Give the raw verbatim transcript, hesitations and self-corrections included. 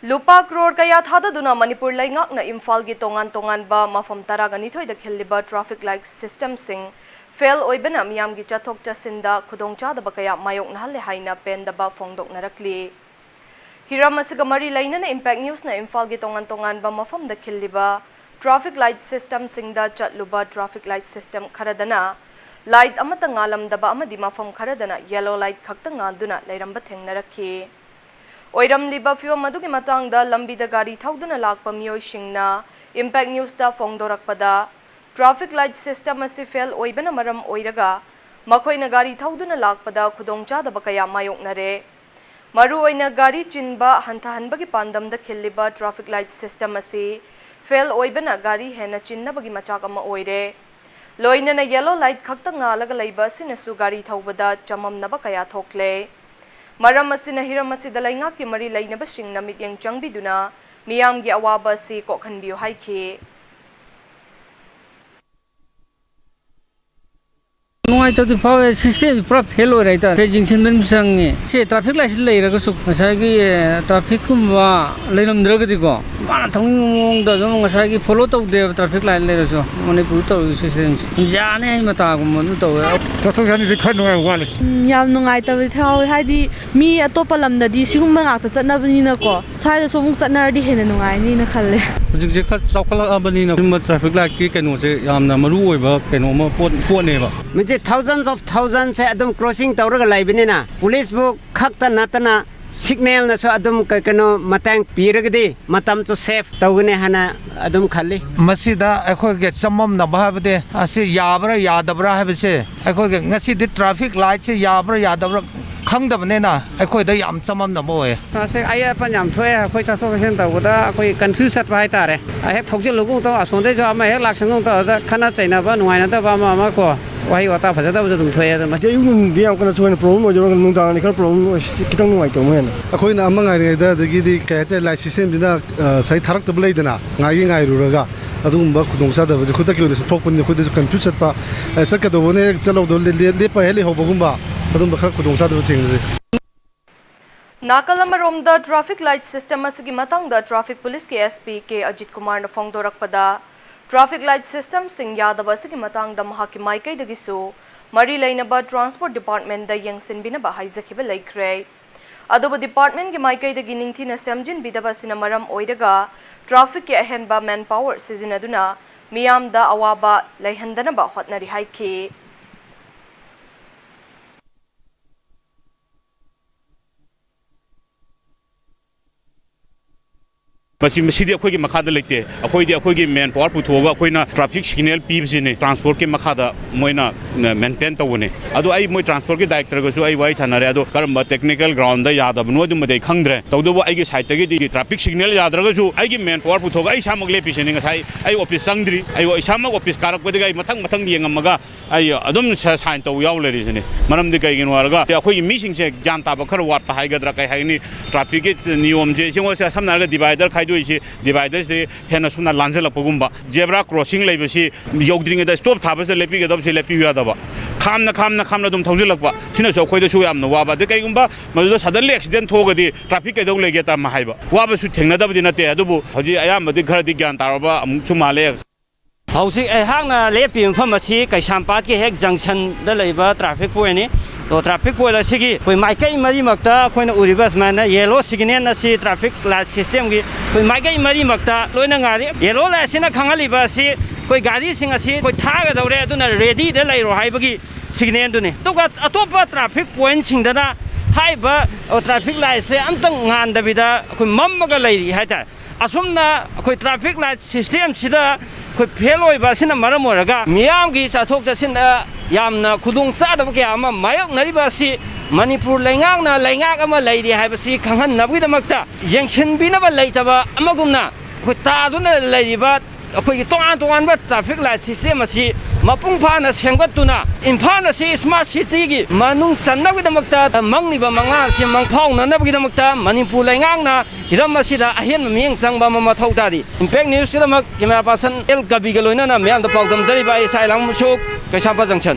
ꯂꯨꯄꯥ ꯀ꯭ꯔꯣꯔ ꯀꯌꯥ ꯊꯥꯗꯗꯨꯅ ꯃꯅꯤꯄꯨꯔ ꯂꯩꯉꯥꯛꯅ ꯏꯝꯐꯥꯜꯒꯤ ꯇꯣꯉꯥꯟ ꯇꯣꯉꯥꯟꯕ ꯃꯐꯝ ꯇꯔꯥꯒ ꯅꯤꯊꯣꯏꯗ ꯈꯤꯜꯂꯤꯕ traffic light systemꯁꯤꯡ fail ꯑꯣꯏꯕꯅ ꯃꯤꯌꯥꯝꯒꯤ ꯆꯠꯊꯣꯛ ꯆꯠꯁꯤꯟꯗ ꯈꯨꯗꯣꯡꯆꯥꯗꯕ ꯀꯌꯥ ꯃꯥꯌꯣꯛꯅꯍꯜꯂꯦ ꯍꯥꯏꯅ ꯄꯦꯟꯗꯕ ꯐꯣꯡꯗꯣꯛꯅꯔꯛꯂꯤ꯫ ꯍꯤꯔꯝ ꯑꯁꯤꯒ ꯃꯔꯤ ꯂꯩꯅꯅ Impact Newsꯅ ꯏꯝꯐꯥꯜꯒꯤ ꯇꯣꯉꯥꯟ ꯇꯣꯉꯥꯟꯕ ꯃꯐꯝꯗ ꯈꯤꯜꯂꯤꯕ traffic light systemꯁꯤꯡꯗ ꯆꯠꯂꯨꯕ traffic light system ꯈꯔꯗꯅ light ꯑꯃꯠꯇ ꯉꯥꯜꯂꯝꯗꯕ ꯑꯃꯗꯤ ꯃꯐꯝ ꯈꯔꯗꯅ yellow light ꯈꯛꯇ ꯉꯥꯟꯗꯨꯅ ꯂꯩꯔꯝꯕ ꯊꯦꯡꯅꯔꯛꯈꯤ꯫ ꯑꯣꯏꯔꯝꯂꯤꯕ ꯐꯤꯚꯝ ꯑꯗꯨꯒꯤ ꯃꯇꯥꯡꯗ ꯂꯝꯕꯤꯗ ꯒꯥꯔꯤ ꯊꯧꯗꯨꯅ ꯂꯥꯛꯄ ꯃꯤꯑꯣꯏꯁꯤꯡꯅ Impact Newsꯇ ꯐꯣꯡꯗꯣꯔꯛꯄꯗ, traffic light system ꯑꯁꯤ fail ꯑꯣꯏꯕꯅ ꯃꯔꯝ ꯑꯣꯏꯔꯒ ꯃꯈꯣꯏꯅ ꯒꯥꯔꯤ ꯊꯧꯗꯨꯅ ꯂꯥꯛꯄꯗ ꯈꯨꯗꯣꯡꯆꯥꯗꯕ ꯀꯌꯥ ꯃꯥꯌꯣꯛꯅꯔꯦ꯫ ꯃꯔꯨꯑꯣꯏꯅ ꯒꯥꯔꯤ ꯆꯤꯟꯕ ꯍꯟꯊꯍꯟꯕꯒꯤ ꯄꯥꯟꯗꯝꯗ ꯈꯤꯜꯂꯤꯕ traffic light system ꯑꯁꯤ fail ꯑꯣꯏꯕꯅ ꯒꯥꯔꯤ ꯍꯦꯟꯅ ꯆꯤꯟꯅꯕꯒꯤ ꯃꯆꯥꯛ ꯑꯃ ꯑꯣꯏꯔꯦ꯫ ꯂꯣꯏꯅꯅ yellow light ꯈꯛꯇ ꯉꯥꯜꯂꯒ ꯂꯩꯕ ꯑꯁꯤꯅꯁꯨ ꯒꯥꯔꯤ ꯊꯧꯕꯗ ꯆꯃꯝꯅꯕ ꯀꯌꯥ ꯊꯣꯛꯂꯦ꯫ ꯃꯔꯝ ꯑꯁꯤꯅ ꯍꯤꯔꯝ ꯑꯁꯤꯗ ꯂꯩꯉꯥꯛꯀꯤ ꯃꯔꯤ ꯂꯩꯅꯕꯁꯤꯡꯅ ꯃꯤꯠꯌꯦꯡ ꯆꯪꯕꯤꯗꯨꯅ ꯃꯤꯌꯥꯝꯒꯤ ꯑꯋꯥꯕ ꯑꯁꯤ ꯀꯣꯛꯍꯟꯕꯤꯌꯨ ꯍꯥꯏꯈꯤ꯫ ꯅꯨꯡꯉꯥꯏꯇꯕꯗꯤ ꯐꯥꯎꯋꯦ, systemꯁꯤ ꯄꯨꯔꯥ fail ꯑꯣꯏꯔꯦ ꯍꯥꯏꯇꯥꯔꯦ꯫ ꯌꯦꯡꯁꯤꯟꯕ ꯑꯃ ꯆꯪꯉꯦ꯫ ꯁꯤ traffic lightꯁꯤ ꯂꯩꯔꯒꯁꯨ ꯉꯁꯥꯏꯒꯤ, ꯑꯦ, trafficꯀꯨꯝꯕ ꯂꯩꯔꯝꯗ꯭ꯔꯒꯗꯤꯀꯣ, ꯃꯥꯅ ꯊꯧꯅꯤꯡꯕ ꯃꯑꯣꯡꯗ ꯑꯗꯨꯝ ꯉꯁꯥꯏꯒꯤ follow ꯇꯧꯗꯦꯕ traffic light ꯂꯩꯔꯁꯨ꯫ ꯃꯅꯤꯄꯨꯔꯗ ꯇꯧꯔꯤꯕ systemꯁꯤ ꯌꯥꯅꯤ ꯍꯥꯏ ꯃꯇꯥꯒꯨꯝꯕ ꯑꯗꯨꯝ ꯇꯧꯋꯦ꯫ ꯆꯠꯊꯣꯛ ꯆꯠꯁꯤꯟꯗꯤ ꯈꯔ ꯅꯨꯡꯉꯥꯏꯕ ꯋꯥꯠꯂꯤ꯫ ꯎꯝ, ꯌꯥꯝ ꯅꯨꯡꯉꯥꯏꯇꯕꯗꯤ ꯐꯥꯎꯋꯦ꯫ ꯍꯥꯏꯗꯤ ꯃꯤ ꯑꯇꯣꯞꯄ ꯂꯝꯗꯗꯤ ꯁꯤꯒꯨꯝꯕ ꯉꯥꯛꯇ ꯆꯠꯅꯕꯅꯤꯅꯀꯣ, ꯁ꯭ꯋꯥꯏꯗꯁꯨ ꯑꯃꯨꯛ ꯆꯠꯅꯔꯗꯤ ꯍꯦꯟꯅ ꯅꯨꯡꯉꯥꯏꯅꯤꯅ ꯈꯜꯂꯦ꯫ ꯍꯧꯖꯤꯛꯁꯦ ꯈꯔ ꯆꯥꯎꯈꯠꯂꯛꯑꯕꯅꯤꯅ ꯁꯤꯒꯨꯝꯕ traffic lightꯀꯤ ꯀꯩꯅꯣꯁꯦ ꯌꯥꯝꯅ ꯃꯔꯨ ꯑꯣꯏꯕ ꯀꯩꯅꯣ ꯑꯃ ꯄꯣꯠ, ꯄꯣꯠꯅꯦꯕ꯫ ꯃꯁꯤ thousands of thousandsꯁꯦ ꯑꯗꯨꯝ crossing ꯇꯧꯔꯒ ꯂꯩꯕꯅꯤꯅ, policeꯕꯨ ꯈꯛꯇ ꯅꯠꯇꯅ signalꯅꯁꯨ ꯑꯗꯨꯝ ꯀ-, ꯀꯩꯅꯣ ꯃꯇꯦꯡ ꯄꯤꯔꯒꯗꯤ ꯃꯇꯝꯁꯨ save ꯇꯧꯒꯅꯤ ꯍꯥꯏꯅ ꯑꯗꯨꯝ ꯈꯜꯂꯤ꯫ ꯃꯁꯤꯗ ꯑꯩꯈꯣꯏꯒꯤ ꯆꯃꯝꯅꯕ ꯍꯥꯏꯕꯗꯤ ꯑꯁꯤ ꯌꯥꯕ꯭ꯔꯥ ꯌꯥꯗꯕ꯭ꯔꯥ ꯍꯥꯏꯕꯁꯦ, ꯑꯩꯈꯣꯏꯒꯤ ꯉꯁꯤꯗꯤ traffic lightꯁꯦ ꯌꯥꯕ꯭ꯔꯥ ꯌꯥꯗꯕ꯭ꯔꯥ ꯈꯪꯗꯕꯅꯤꯅ ꯑꯩꯈꯣꯏꯗ ꯌꯥꯝ ꯆꯃꯝꯅꯕ ꯑꯣꯏ꯫ ꯑꯁꯤ ꯑꯌꯦꯠ ꯑꯄꯟ ꯌꯥꯝ ꯊꯣꯛꯑꯦ꯫ ꯑꯩꯈꯣꯏ ꯆꯠꯊꯣꯛ ꯆꯠꯁꯤꯟ ꯇꯧꯕꯗ ꯑꯩꯈꯣꯏ confuse ꯆꯠꯄ ꯍꯥꯏꯇꯥꯔꯦ꯫ ꯍꯦꯛ ꯊꯧꯖꯤꯜꯂꯨꯒꯨꯝ ꯇꯧ, ꯑꯁꯣꯝꯗꯩꯁꯨ ꯑꯃ ꯍꯦꯛ ꯂꯥꯛꯁꯟꯒꯨꯝ ꯇꯧ, ꯑꯗ ꯈꯠꯅ ꯆꯩꯅꯕ, ꯅꯨꯡꯉꯥꯏꯅꯗꯕ ꯑꯃ ꯑꯃ ꯀꯣ, ꯋꯥꯍꯩ ꯋꯥꯇꯥ ꯐꯖꯗꯕꯁꯨ ꯑꯗꯨꯝ ꯊꯣꯛꯑꯦ꯫ ꯑꯗꯨꯝ ꯑꯌꯨꯛ ꯅꯨꯡꯊꯤꯟꯗꯤ ꯌꯥꯝ ꯀꯟꯅ ꯊꯣꯏꯅ problem ꯑꯣꯏꯗꯦ, ꯅꯨꯡꯗꯥꯡꯗꯤ ꯈꯔ problem ꯑꯣꯏ, ꯈꯤꯇꯪ ꯅꯨꯡꯉꯥꯏꯇꯕ ꯑꯃ ꯍꯦꯟꯅ꯫ ꯑꯩꯈꯣꯏꯅ ꯑꯃ ꯉꯥꯏꯔꯤꯉꯩꯗ, ꯑꯗꯒꯤꯗꯤ ꯀꯩ ꯍꯥꯏꯇꯥꯔꯦ, light systemꯁꯤꯅ, ꯑ, ꯉꯁꯥꯏ ꯊꯥꯔꯛꯇꯕ ꯂꯩꯗꯅ, ꯉꯥꯏꯒꯦ ꯉꯥꯏꯔꯨꯔꯒ ꯑꯗꯨꯒꯨꯝꯕ ꯈꯨꯗꯣꯡꯆꯥꯗꯕꯁꯦ ꯈꯨꯗꯛꯀꯤ ꯑꯣꯏꯅ ꯁꯨꯝ ꯊꯣꯛꯄꯅꯤꯅ ꯑꯩꯈꯣꯏꯗꯁꯨ confuse ꯆꯠꯄ, ꯑ, ꯆꯠꯀꯗꯧꯕꯅ ꯍꯦꯛ ꯆꯠꯍꯧꯗꯕ, ꯂꯦ-, ꯂꯦ-, ꯂꯦꯞꯄ ꯍꯦꯛ ꯂꯩꯍꯧꯕꯒꯨꯝꯕ, ꯑꯗꯨꯝꯕ ꯈꯔ ꯈꯨꯗꯣꯡꯆꯥꯗꯕ ꯊꯦꯡꯅꯖꯩ꯫ ꯅꯥꯀꯜ ꯑꯃꯔꯣꯝꯗ, traffic light system ꯑꯁꯤꯒꯤ ꯃꯇꯥꯡꯗ traffic police ꯀꯤ S P K Ajit Kumar ꯅ ꯐꯣꯡꯗꯣꯔꯛꯄꯗ, traffic light system ꯁꯤꯡ ꯌꯥꯗꯕ ꯑꯁꯤꯒꯤ ꯃꯇꯥꯡꯗ ꯃꯍꯥꯛꯀꯤ ꯃꯥꯏꯀꯩꯗꯒꯤꯁꯨ ꯃꯔꯤ ꯂꯩꯅꯕ transport department ꯗ ꯌꯦꯡꯁꯤꯟꯕꯤꯅꯕ ꯍꯥꯏꯖꯈꯤꯕ ꯂꯩꯈ꯭ꯔꯦ꯫ ꯑꯗꯨꯕꯨ department ꯀꯤ ꯃꯥꯏꯀꯩꯗꯒꯤ ꯅꯤꯡꯊꯤꯅ ꯁꯦꯝꯖꯤꯟꯕꯤꯗꯕ ꯑꯁꯤꯅ ꯃꯔꯝ ꯑꯣꯏꯔꯒ traffic ꯀꯤ ꯑꯍꯦꯟꯕ manpower ꯁꯤꯖꯤꯟꯅꯗꯨꯅ ꯃꯤꯌꯥꯝꯗ ꯑꯋꯥꯕ ꯂꯩꯍꯟꯗꯅꯕ ꯍꯣꯠꯅꯔꯤ ꯍꯥꯏꯈꯤ꯫ ꯃꯁꯤ, ꯃꯁꯤꯗꯤ ꯑꯩꯈꯣꯏꯒꯤ ꯃꯈꯥꯗ ꯂꯩꯇꯦ꯫ ꯑꯩꯈꯣꯏꯗꯤ ꯑꯩꯈꯣꯏꯒꯤ manpower ꯄꯨꯊꯣꯛꯑꯒ ꯑꯩꯈꯣꯏꯅ traffic signal ꯄꯤꯕꯁꯤꯅꯤ꯫ Transport ꯀꯤ ꯃꯈꯥꯗ ꯃꯣꯏꯅ maintain ꯇꯧꯕꯅꯤ꯫ ꯑꯗꯣ ꯑꯩ ꯃꯣꯏ transport ꯀꯤ director ꯒꯁꯨ ꯑꯩ ꯋꯥꯔꯤ ꯁꯥꯟꯅꯔꯦ꯫ ꯑꯗꯣ ꯀꯔꯝꯕ technical ground ꯗ ꯌꯥꯗꯕꯅꯣ ꯑꯗꯨꯃꯗꯤ ꯑꯩ ꯈꯪꯗ꯭ꯔꯦ꯫ ꯇꯧꯕꯇꯕꯨ ꯑꯩꯒꯤ side ꯇꯒꯤꯗꯤ traffic signal ꯌꯥꯗ꯭ꯔꯒꯁꯨ ꯑꯩꯒꯤ manpower ꯄꯨꯊꯣꯛꯑꯒ ꯑꯩ ꯏꯁꯥꯃꯛ ꯂꯦꯞꯄꯤꯁꯤꯅꯤ꯫ ꯉꯁꯥꯏ ꯑꯩ office ꯆꯪꯗ꯭ꯔꯤ꯫ ꯑꯩ ꯏꯁꯥꯃꯛ office ꯀꯥꯔꯛꯄꯗꯒꯤ ꯑꯩ ꯃꯊꯪ ꯃꯊꯪ ꯌꯦꯡꯉꯝꯃꯒ ꯑꯩ ꯑꯗꯨꯝ ꯁ-, sign ꯇꯧ ꯌꯥꯎ ꯂꯩꯔꯤꯁꯤꯅꯤ꯫ ꯃꯔꯝꯗꯤ ꯀꯩꯒꯤꯅꯣ ꯍꯥꯏꯔꯒ, ꯑꯩꯈꯣꯏꯒꯤ ꯃꯤꯁꯤꯡꯁꯦ ꯒ꯭ꯌꯥꯟ ꯇꯥꯕ ꯈꯔ ꯋꯥꯠꯄ ꯍꯥꯏꯒꯗ꯭ꯔꯥ, ꯀꯩ ꯍꯥꯏꯒꯅꯤ, traffic ꯀꯤ ꯅꯤꯌꯣꯝꯁꯦ, ꯁꯤꯒꯨꯝꯕꯁꯦ ꯁꯝꯅ ꯍꯥꯏꯔꯒ divider ꯈꯥꯏꯗꯣꯛꯏꯁꯤ, divider ꯁꯤꯗꯤ ꯍꯦꯟꯅ ꯁꯨꯝꯅ ꯂꯥꯟꯖꯜꯂꯛꯄꯒꯨꯝꯕ, zebra crossing ꯂꯩꯕꯁꯤ ꯌꯧꯗ꯭ꯔꯤꯉꯩꯗ stop ꯊꯥꯕꯁꯤꯗ ꯂꯦꯞꯄꯤꯒꯗꯕꯁꯤ ꯂꯦꯞꯄꯤꯌꯨ ꯌꯥꯗꯕ, ꯈꯥꯝꯅ, ꯈꯥꯝꯅ, ꯈꯥꯝꯅ ꯑꯗꯨꯝ ꯊꯧꯖꯤꯜꯂꯛꯄ, ꯁꯤꯅꯁꯨ ꯑꯩꯈꯣꯏꯗꯁꯨ ꯌꯥꯝꯅ ꯋꯥꯕ꯫ ꯑꯗꯩ ꯀꯩꯒꯨꯝꯕ ꯃꯗꯨꯗ suddenly accident ꯊꯣꯛꯑꯒꯗꯤ traffic ꯀꯩꯗꯧ ꯂꯩꯒꯦ ꯇꯥꯃ ꯍꯥꯏꯕ, ꯋꯥꯕꯁꯨ ꯊꯦꯡꯅꯗꯕꯗꯤ ꯅꯠꯇꯦ꯫ ꯑꯗꯨꯕꯨ ꯍꯧꯖꯤꯛ ꯑꯌꯥꯝꯕꯗꯤ ꯈꯔꯗꯤ ꯒ꯭ꯌꯥꯟ ꯇꯥꯔꯕ ꯑꯃꯨꯛꯁꯨ ꯃꯥꯜꯂꯦ꯫ ꯍꯧꯖꯤꯛ ꯑꯩꯍꯥꯛꯅ ꯂꯦꯞꯄꯤꯕ ꯃꯐꯝ ꯑꯁꯤ ꯀꯩꯁꯥꯝꯄꯥꯠꯀꯤ ꯍꯦꯛ junction ꯗ ꯂꯩꯕ traffic point ꯅꯤ꯫ ꯑꯗꯣ traffic point ꯑꯁꯤꯒꯤ ꯑꯩꯈꯣꯏ ꯃꯥꯏꯀꯩ ꯃꯔꯤꯃꯛꯇ ꯑꯩꯈꯣꯏꯅ ꯎꯔꯤꯕ ꯁꯨꯃꯥꯏꯅ yellow signal ꯑꯁꯤ traffic light system ꯒꯤ ꯑꯩꯈꯣꯏ ꯃꯥꯏꯀꯩ ꯃꯔꯤꯃꯛꯇ ꯂꯣꯏꯅ ꯉꯥꯜꯂꯤ꯫ Yellow light ꯁꯤꯅ ꯈꯪꯍꯜꯂꯤꯕ ꯑꯁꯤ ꯑꯩꯈꯣꯏ ꯒꯥꯔꯤꯁꯤꯡ ꯑꯁꯤ ꯑꯩꯈꯣꯏ ꯊꯥꯒꯗꯧꯔꯦ, ꯑꯗꯨꯅ ready ꯗ ꯂꯩꯔꯣ ꯍꯥꯏꯕꯒꯤ signal ꯗꯨꯅꯤ꯫ ꯑꯗꯨꯒ ꯑꯇꯣꯞꯄ traffic point ꯁꯤꯡꯗꯅ ꯍꯥꯏꯔꯤꯕ, ꯑ, traffic light ꯁꯦ ꯑꯝꯇ ꯉꯥꯟꯗꯕꯤꯗ ꯑꯩꯈꯣꯏ ꯃꯝꯃꯒ ꯂꯩꯔꯤ ꯍꯥꯏꯇꯥꯔꯦ꯫ ꯑꯁꯨꯝꯅ ꯑꯩꯈꯣꯏ traffic light system ꯁꯤꯗ ꯑꯩꯈꯣꯏ fail ꯑꯣꯏꯕ ꯑꯁꯤꯅ ꯃꯔꯝ ꯑꯣꯏꯔꯒ ꯃꯤꯌꯥꯝꯒꯤ ꯆꯠꯊꯣꯛ ꯆꯠꯁꯤꯟꯗ ꯌꯥꯝꯅ ꯈꯨꯗꯣꯡ ꯆꯥꯗꯕ ꯀꯌꯥ ꯑꯃ ꯃꯥꯌꯣꯛꯅꯔꯤꯕ ꯑꯁꯤ ꯃꯅꯤꯄꯨꯔ ꯂꯩꯉꯥꯛꯅ ꯂꯩꯉꯥꯛ ꯑꯃ ꯂꯩꯔꯤ ꯍꯥꯏꯕꯁꯤ ꯈꯪꯍꯟꯅꯕꯒꯤꯗꯃꯛꯇ ꯌꯦꯡꯁꯤꯟꯕꯤꯅꯕ ꯂꯩꯇꯕ ꯑꯃꯒꯨꯝꯅ ꯑꯩꯈꯣꯏ ꯇꯥꯗꯨꯅ ꯂꯩꯔꯤꯕ ꯑꯩꯈꯣꯏꯒꯤ ꯇꯣꯉꯥꯟ ꯇꯣꯉꯥꯟꯕ traffic light system ꯑꯁꯤ ꯃꯄꯨꯡ ꯐꯥꯅ ꯁꯦꯝꯒꯠꯇꯨꯅ ꯏꯝꯐꯥꯜ ꯑꯁꯤ smart city ꯒꯤ ꯃꯅꯨꯡ ꯆꯟꯅꯕꯒꯤꯗꯃꯛꯇ ꯃꯪꯂꯤꯕ ꯃꯪꯂꯥꯟ ꯑꯁꯤ ꯃꯪꯐꯥꯎꯅꯅꯕꯒꯤꯗꯃꯛꯇ ꯃꯅꯤꯄꯨꯔ ꯂꯩꯉꯥꯛꯅ ꯍꯤꯔꯝ ꯑꯁꯤꯗ ꯑꯍꯦꯟꯕ ꯃꯤꯠꯌꯦꯡ ꯆꯪꯕ ꯑꯃ ꯃꯊꯧ ꯇꯥꯔꯤ꯫ Impact News ꯀꯤꯗꯃꯛ camera person L ꯀꯕꯤꯒ ꯂꯣꯏꯅꯅ ꯃꯤꯌꯥꯝꯗ ꯄꯥꯎ ꯗꯝꯖꯔꯤꯕ ꯑꯩ ꯏꯁꯥ ꯏꯂꯥꯡ ꯃꯨꯁꯨꯛ, ꯀꯩꯁꯥꯝꯄꯥꯠ junction꯫